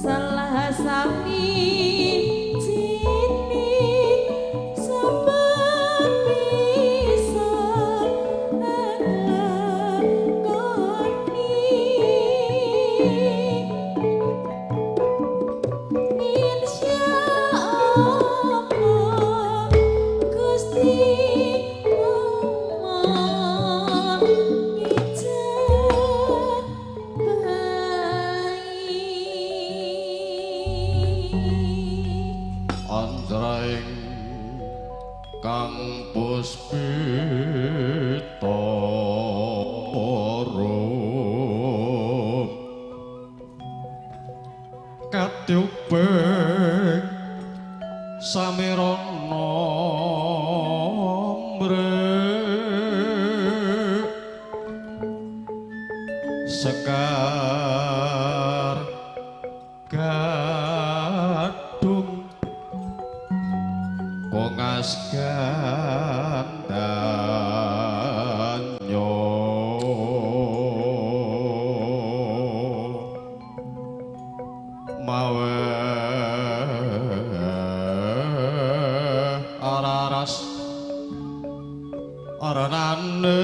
Salah sami cini sebab bisa nglakoni. Insya Allah Gusti Allah ngijabahi. Anjraing kang puspita rum katyuping samirana mrek sekar gadung kongas gandanya mawe araras aranane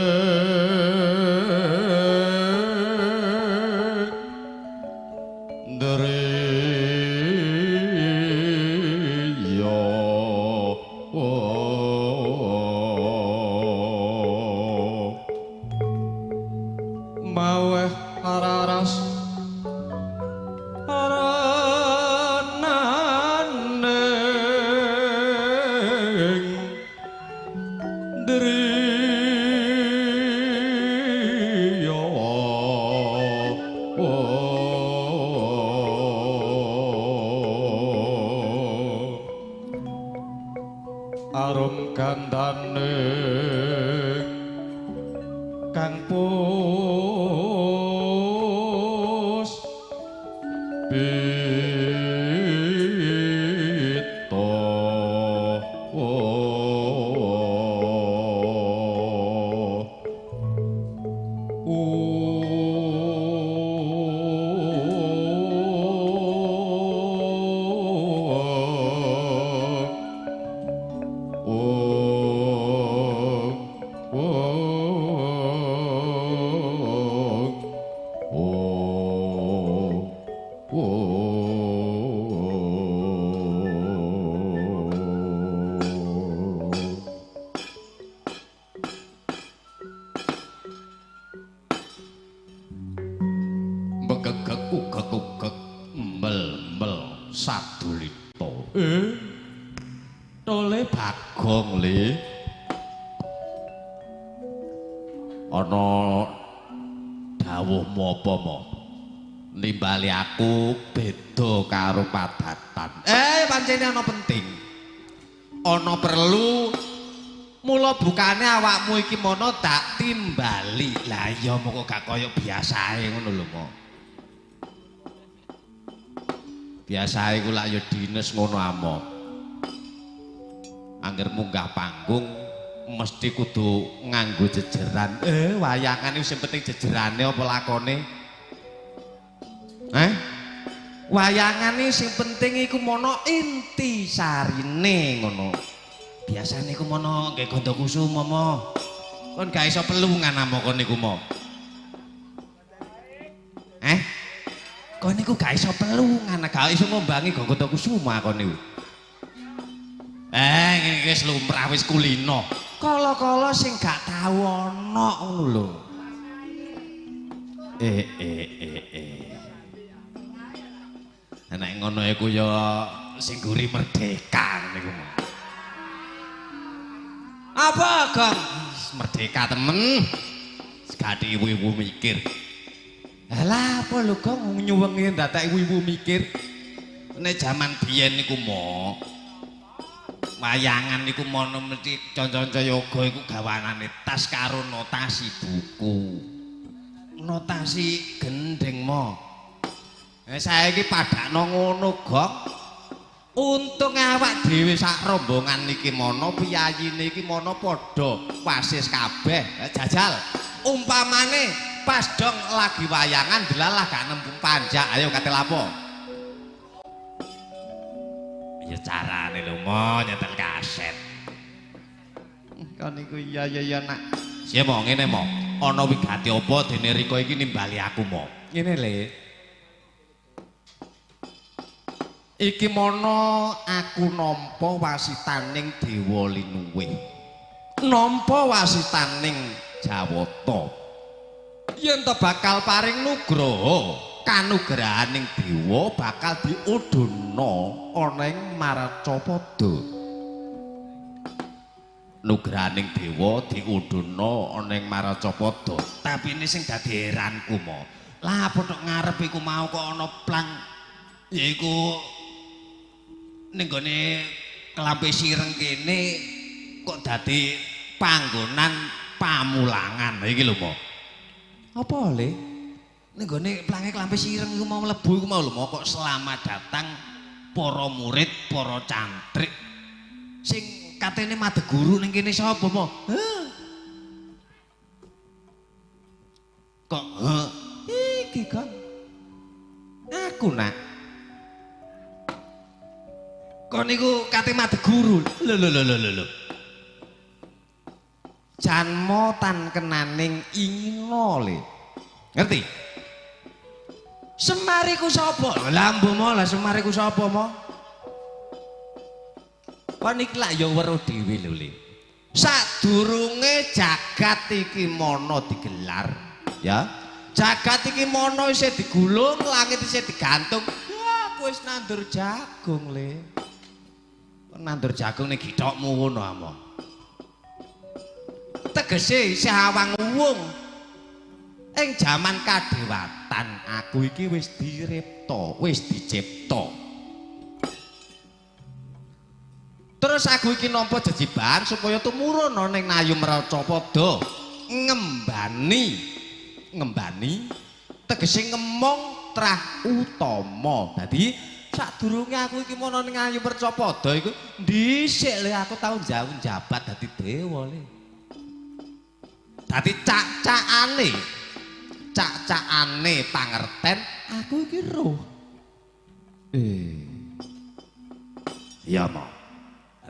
ndriya mawe araras aranane ndriya arum gandane kang pus pita. Megegeg ugeg-ugeg mel-mel sadulita. Tole Bagong le. Ana dawuhmu apa mo? Nimbali aku beda karo padatan. Pancene ana penting. Ana perlu. Mula bukane awakmu iki mono tak timbali. Lah iya moko gak kaya biasae ngono lho mo. Biasae ku lak ya dines ngono amo. Angger munggah panggung mesti kudu nganggo jejeran. Wayangan iku sing penting jejerane apa lakone? Wayangan iki sing penting iku mono inti sarine ngono. Biasane iku mono nggih Gondokusumo mo. Kon gak iso pelungan amo kon niku mo. Kon niku gak iso pelungan, gak iso ngombangi Gondokusumo kon niku. Ngene iki wis lumrah wis kulino. Kala-kala sing gak tau ana ngono lho. Nek ngono iku ya sing guri merdeka niku mo. Apa, Gong? Merdeka temen. Segati ibu-ibu mikir. Alah, apa lho, Gong nyuwengi ndadak ibu-ibu mikir. Nek jaman biyen niku mo. Wayangan niku mono mesti kanca-kanca yoga iku gawanane tas karo notasi buku. Notasi gendeng mo. Saiki padakno ngono, Gong. Untung awak dhewe sak rombongan iki mono piyayine iki mono padha wasis kabeh. Jajal umpamane pas dong lagi wayangan delalah gak nemu panjak, ayo kate lapo? Ya carane lho mo nyetel kaset. Kon niku iya iya iya nak. Siye mo ngene mo. Ana wigati apa dene rika iki nimbali aku mo. Ngene le. Iki mono aku nampa wasitaning Dewa Linuwih. Nampa wasitaning Jawata. Yen to bakal paring nugraha, kanugrahaning dewa bakal diudhunna ana ing Marcapada. Nugrahaning dewa diudhunna ana ing Marcapada. Tapi ini sing dadi heranku mo. Lah apa tok ngarep iku mau kok ana plang yaiku ning gone Klampi Sireng kene kok dadi panggonan pamulangan iki lho mo. Apa le? Ning gone plange Klampi Sireng iku mau mlebu iku mau lho mo kok selamat datang para murid, para cantrik. Sing katene madeg guru ning kene sapa mo? Heh. Kok heh iki kan aku nak. Kon niku kate madeg guru. Lho lho lho lho lho. Janma tan kenaning ingino le. Ngerti? Semar iku sapa? Lah mbo mo, lah Semar iku sapa mo? Kon iki lak ya weruh dhewe lho le. Sadurunge jagat iki mono digelar, ya. Jagat iki mono isih digulung, langit isih digantung. Ya aku wis nandur jagung le. Nandur jagung ning githokmu ngono amo. Tegese isih awang uwung. Ing jaman kadewatan aku iki wis diripta, wis dicipta. Terus aku iki nampa jejibahan supaya tumurun ana ning Nayu Marcapada ngembani, ngembani tegese ngemong trah utama. Dadi sadurunge aku iki mono ning Ayu Marcapada iku dhisik le aku tau njabat dadi dewa le. Dadi cak-cakane, cak-cakane pangerten aku iki roh. Iya mo.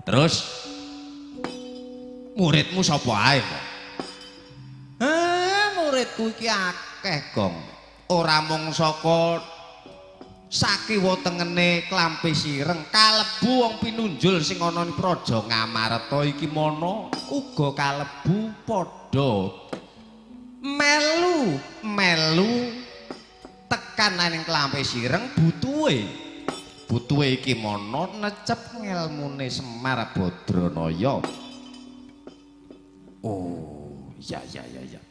Terus muridmu sapa ae mo? Muridku iki akeh, Gong. Ora mung saka sakiwa tengene Klampi Sireng, kalebu wong pinunjul sing ana ing Praja Ngamarta iki mono uga kalebu padha melu melu tekan ning Klampi Sireng butuhe. Butuhe iki mono necep ngelmune Semar Badranaya. Oh, iya iya iya iya.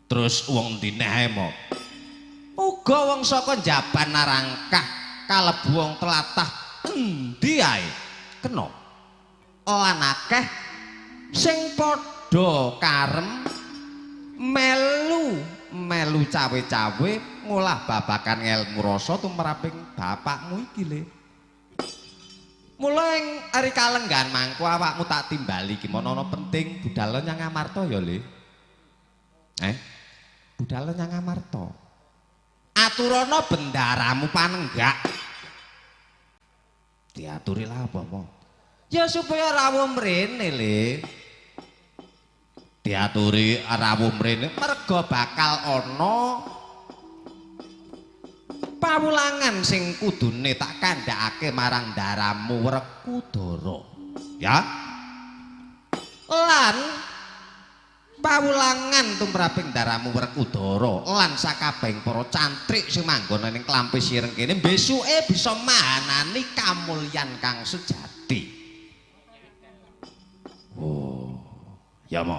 Terus wong ndine ae mo? Uga wong saka Jaban Narangkah kalebu wong tlatah endi ae kena. Lan akeh sing padha karem melu melu cawe-cawe ngolah babakan ngelmu rasa tumraping bapakmu iki le. Mula ing ari kalenggahan mangku awakmu tak timbali iki mono ana penting budal nyang Ngamarta ya le. Budal nyang Ngamarta. Aturana bendaramu panenggak. Diaturi lah apa mo? Ya supaya rawuh mrene le. Diaturi rawuh mrene merga bakal ana pawulangan sing kudune tak kandhakake marang ndaramu Werkudara. Ya. Lan pawulangan tumraping ndaramu Werkudara lan sakabehing para cantrik sing manggon ning Klampi Sireng kene besuke bisa mahanani kamulyan kang sejati. Oh, ya mo.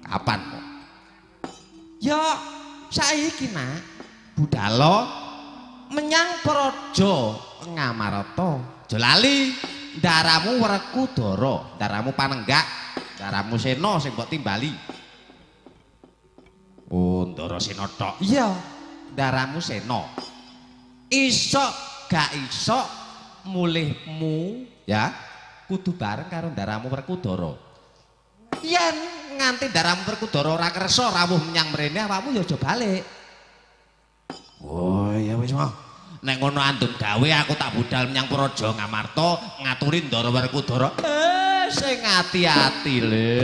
Kapan mo? Ya saiki nak budalo menyang Praja Ngamarta. Aja lali ndaramu Werkudara, ndaramu panenggak, ndaramu Sena sing mbok timbali. Oh, Ndara Sena tok. Iya, ndaramu Sena. Isok gak isok mulihmu ya kudu bareng karo ndaramu Werkudara. Yen nganti ndaramu Werkudara ora kersa rawuh menyang mrene awakmu ya aja balik. Oh ya wis mau. Nek ngono andum gawe aku tak budal menyang Praja Ngamarta ngaturi Ndara Werkudara. Sing ati-ati le.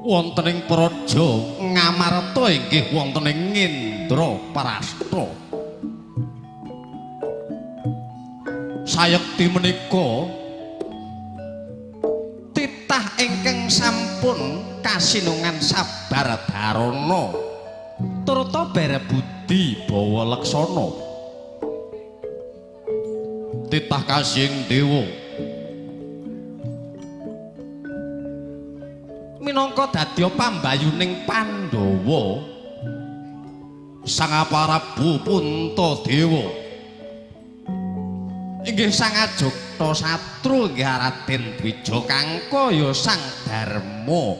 Wonten ing Praja Ngamarta inggih wonten ing Indraprastha. Sayekti menika titah ingkang sampun kasinungan sabar darana turta berbudi bawa leksana. Titah kasing dewa minangka dadya pambayuning Pandhawa Sang Prabu Puntadewa inggih Sang Ajokta Satru inggih Raden Dwija Kangka ya Sang Darma.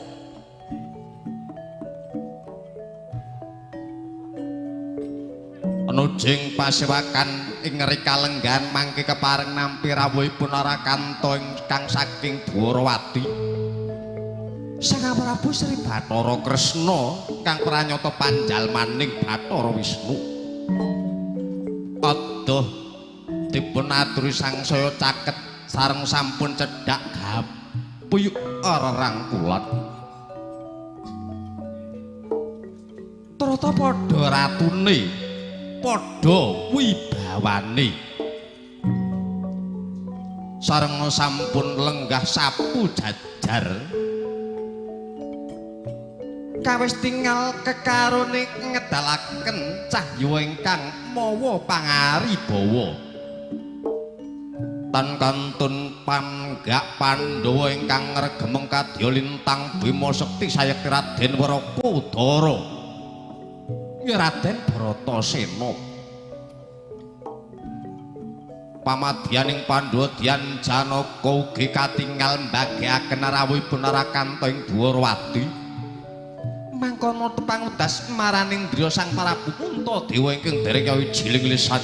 Anujing pasewakan ing rikalenggahan mangke kepareng nampi rawuhipun Arakanta ingkang saking Dwarawati. Sang Prabu Sri Bathara Kresna kang pranyata panjalmaning Bathara Wisnu. Aduh dipun aturi sangsaya caket sareng sampun cedhak gapuyuk rerangkulan. Trata padha ratune, padha wibawane. Sareng sampun lenggah sapu jajar. Kawis tinggal kekarone ngedalaken cahya ingkang mawa pangaribawa. Tan kantun panggak Pandhawa ingkang ngregemeng kadya lintang Bima Sekti sayekti Raden Werkudara. Ya Raden Bratasena. Pamadyaning Pandhawa Dyan Janaka ugi katingal mbagekaken rawuhipun Arakanta ing Dwarawati. Mangkono tepang udas maraning ndriya Sang Prabu Puntadewa ingkang dereng kawijiling lisan.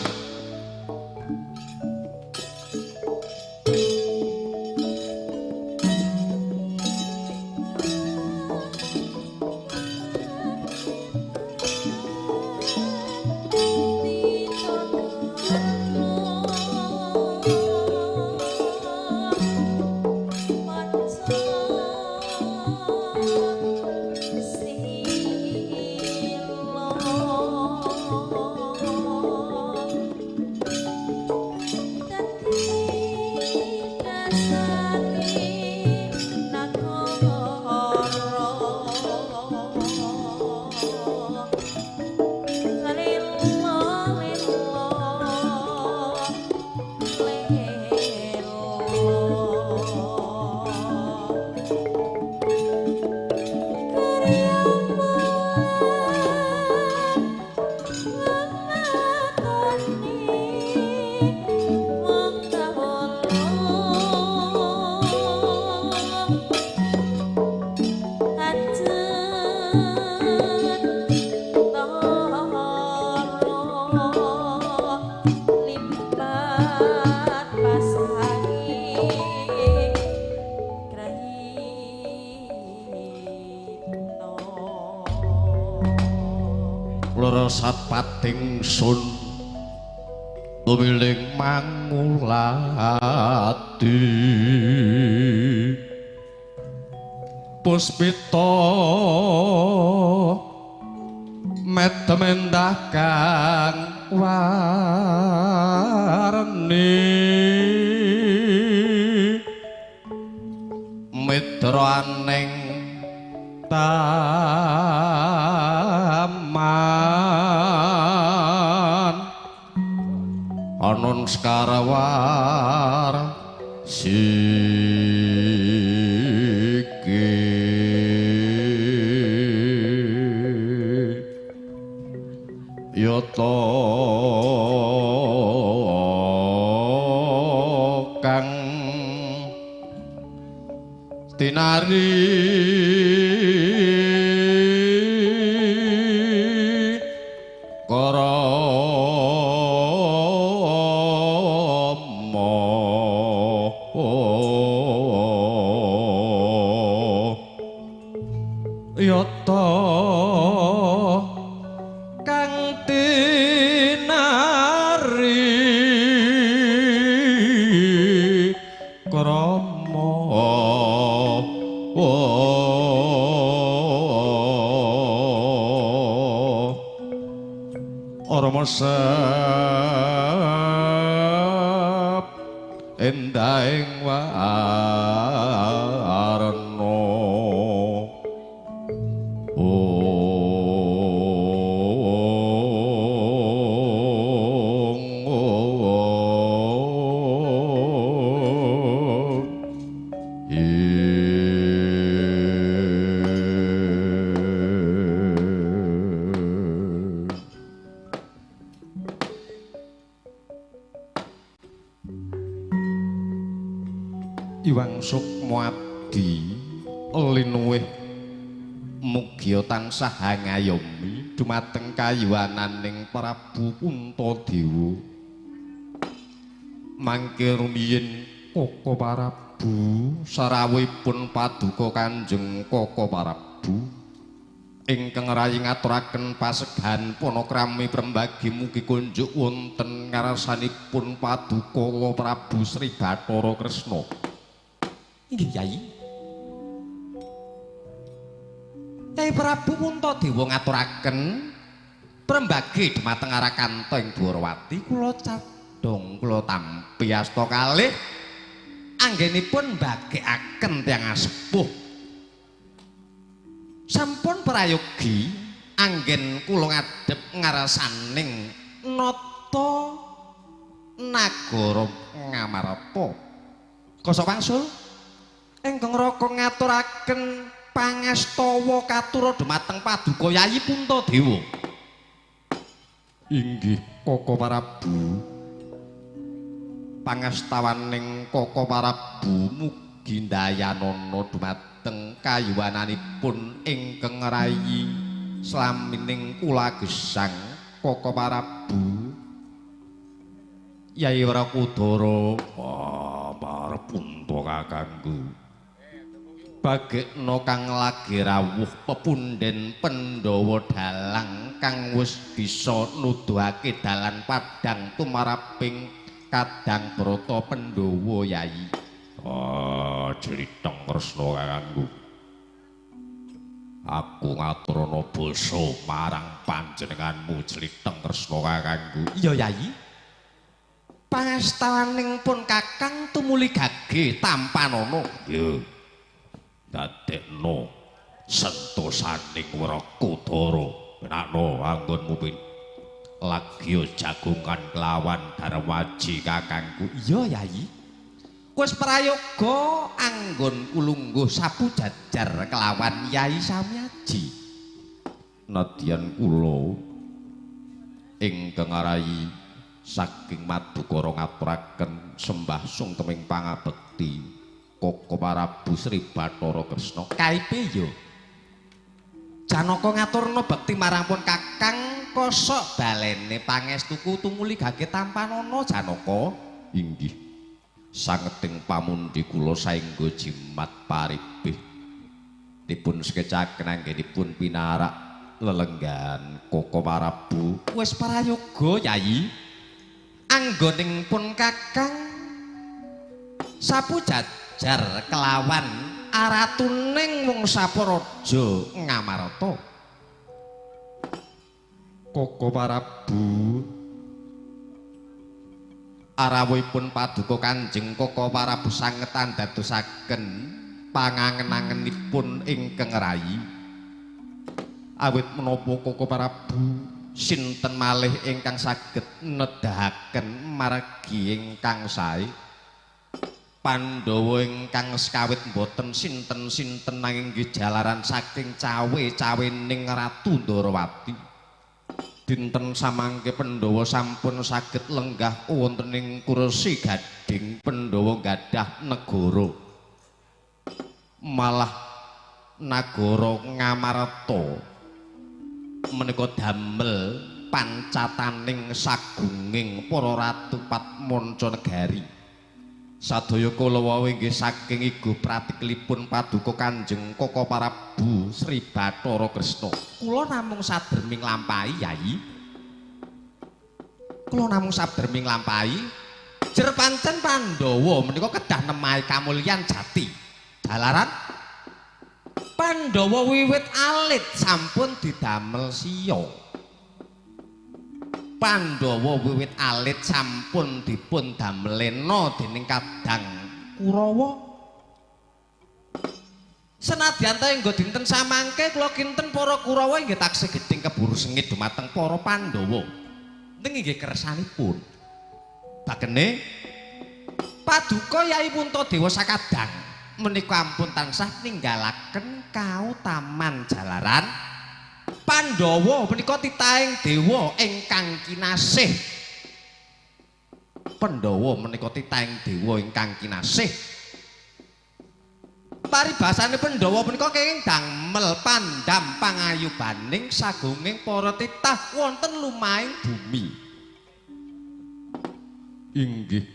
Limpat pasangi grahita. Leresat pating sun tumiling mangulati puspita medem endah kang warni mitraning taman anon sekarawar siki yata kang tinari karama yata kang tinari krama Rama sep endahing warna. Iwang Sukmo Abdi linuwih mugia tansah ngayomi dumateng kayuwananing Prabu Puntadewa. Mangke rumiyin Koko Prabu sarawuhipun paduka Kanjeng Koko Prabu ingkang rayi ngaturaken pasegahan panakrami prembagi mugi kunjuk wonten ngarsanipun paduka Prabu Sri Bathara Kresna. Inggih Yai. Yai Prabu Puntadewa ngaturaken prembagi dumateng Arakanta ing Dwarawati kula cadhong kula tampi asta kalih anggenipun mbagekaken tiyang asepuh. Sampun prayogi anggen kula ngadhep ngarsaning nata nagara Ngamarta. Kosok wangsul ingkang raka ngaturaken pangastawa katura dumateng paduka Yayi Puntadewa. Inggih Koko Prabu. Pangastawaning Koko Prabu mugi ndayanana dumateng kayuwananipun ingkang rayi slamining kula gesang Koko Prabu. Yayi Wrakudara parpunta kakangku. Bagekna kang lagi rawuh pepunden Pandhawa dalang kang wis bisa nuduhake dalan padhang tumaraping kadang brata Pandhawa Yayi. Ah, jlitheng Kresna kakangku. Aku ngaturana basa marang panjenenganmu jlitheng Kresna kakangku. Iya Yayi. Pangastawaning pun kakang tumuli gage tampanana. Iya. Dadekno sentosaning Wrakudara benakno anggonmu pin lagi jagongan kelawan Darwaji kakangku. Iya Yayi. Wis prayoga anggonku lungguh sapu jajar kelawan Yai Samyaji. Nadyan kula ingkang arayi saking Madukara ngaturaken sembah sungkeming pangabekti Koko Prabu Sri Bathara Kresna. Kaipe ya Janaka ngaturna bekti marang pun Kakang kosok balene pangestuku tumuli gage tampanana Janaka. Inggih. Sangeting pamundi kula saengga jimat paribih. Dipun sekecaken anggenipun pinarak lelenggan Koko Prabu. Wis prayoga Yayi. Anggoning pun Kakang sapu jajar kelawan aratuning wong Saparaja Ngamarta. Koko Prabu arawuhipun paduka Kanjeng Koko Prabu sanget andadosaken pangangen-angenipun ingkang rayi. Awit menapa Koko Prabu sinten malih ingkang saged nedahaken margi ingkang sae? Pandhawa ingkang sekawit mboten sinten-sinten nanging nggih jalaran saking cawe-cawening Ratu Ndorowati. Dinten samangke Pandhawa sampun saged lenggah wonten ing kursi gading. Pandhawa gadah negara. Malah nagara Ngamarta menika damel pancataning sagunging para ratu Patmanca negari. Sadaya kala wau inggih saking igo pratikelipun paduka Kanjeng Koko Prabu Sri Bathara Kresna. Kula namung sadermi nglampahi Yayi. Kula namung sadermi nglampahi. Jer pancen Pandhawa menika kedah nemahi kamulyan jati. Jalaran Pandhawa wiwit alit sampun didamel siya. Pandhawa wiwit alit sampun dipun damelena dening kadang Kurawa. Senadyan ta engga dinten samangke kula kinten para Kurawa inggih taksih gedhing keburu sengit dumateng para Pandhawa. Ning inggih kersanipun. Bakene paduka Yai Puntadewa sakadang menika ampun tansah ninggalaken kautaman jalaran Pandhawa menika titahing dewa ingkang kinasih. Pandhawa menika titahing dewa ingkang kinasih. Paribasane Pandhawa menika kenging damel pandham pangayubaning sagunging para titah wonten lumahing bumi. Inggih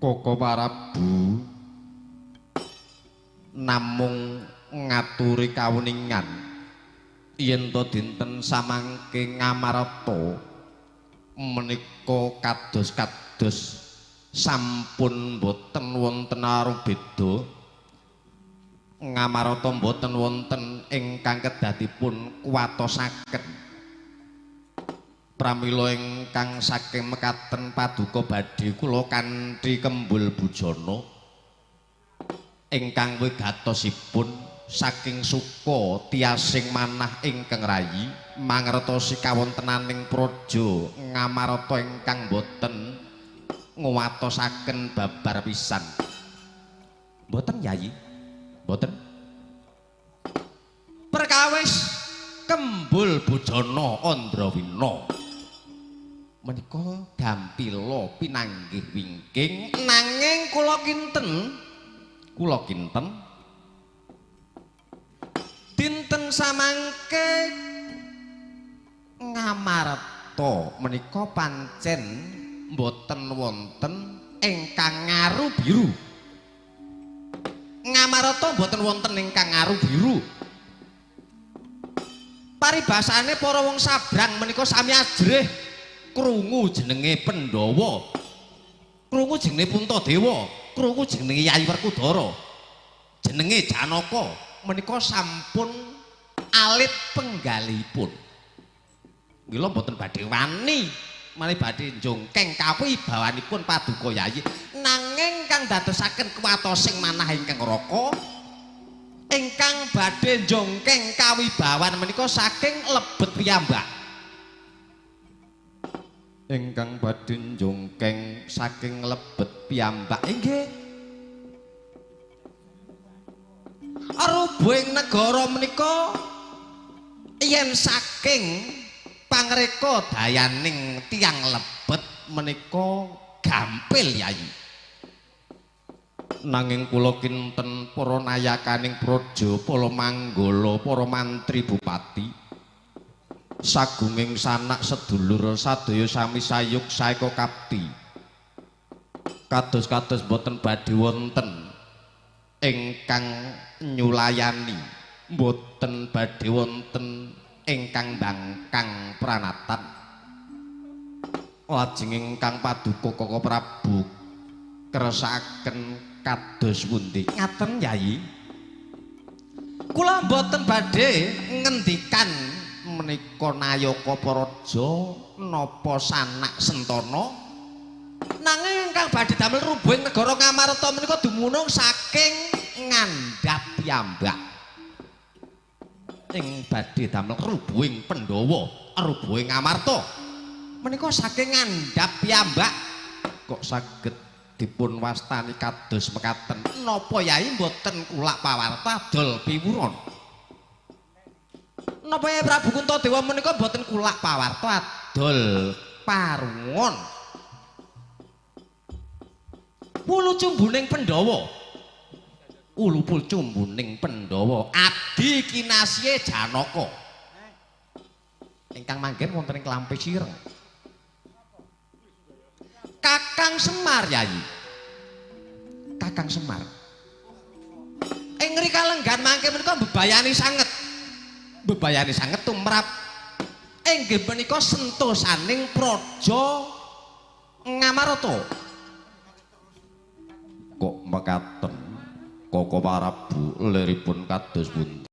Koko Prabu namung ngaturi kawuningan yen to dinten samangke Ngamarta menika kados-kados sampun boten wonten arubeda. Ngamarta boten wonten ingkang kedah dipun kuwatosaken. Pramila ingkang saking mekaten paduka badhe kula kanthi kembul bujana ingkang wigatosipun saking suka tiasing manah ingkang rayi mangertosi kawontenaning praja Ngamarta ingkang boten nguwatosaken babar pisan. Mboten Yayi, mboten. Perkawis kembul bujana Andrawina menika gampila pinanggih wingking nanging kula kinten dinten samangke Ngamarta menika pancen mboten wonten ingkang ngaru biru. Ngamarta mboten wonten ingkang ngaru biru. Paribasane para wong sabrang menika sami ajrih krungu jenenge Pandhawa, krungu jenenge Puntadewa, krungu jenenge Yayi Werkudara, jenenge Janaka menika sampun alit penggalihipun. Mila mboten badhe wani malih badhe njongkeng kawibawanipun paduka Yayi. Nanging kang dadosaken kuwatosing manah ingkang raka ingkang badhe njongkeng kawibawan menika saking lebet piyambak. Ingkang badhe njongkeng saking lebet piyambak inggih arubuhing negara menika yen saking pangreka dayaning tiyang lebet menika gampil Yayi. Nanging kula kinten para nayakaning praja, para manggala, para mantri bupati, sagunging sanak sedulur sadaya sami sayuk saeka kapti. Kados-kados boten badhe wonten ingkang nyulayani, boten badhe wonten ingkang bangkang pranatan. Lajeng ingkang paduka Koko Prabu kersakaken kados pundi? Ngaten Yayi. Kula mboten badhe ngendikan menika nayaka paraja napa sanak sentana, nanging ingkang badhe damel rubuhing negara Ngamarta menika dumunung saking ngandhap piyambak. Ing badhe damel rubuhing Pandhawa, rubuhing Ngamarta menika saking ngandhap piyambak kok saged dipun wastani kados mekaten. Napa Yai mboten kulak pawarta dol piwuron? Napa Yai Prabu Kuntadewa menika mboten kulak pawarta adol parungon? Wulu cumbuning Pandhawa, wulu cumbuning Pandhawa adi kinasihe Janaka ingkang manggen wonten ing Klampi Sireng. Kakang Semar Yayi, Kakang Semar ing ngrika lenggan mangke menika mbebayani sanget, mbebayani sanget tumrap inggih menika sentosaning praja Ngamarta. Kok mekaten Koko Prabu liripun kados pundi?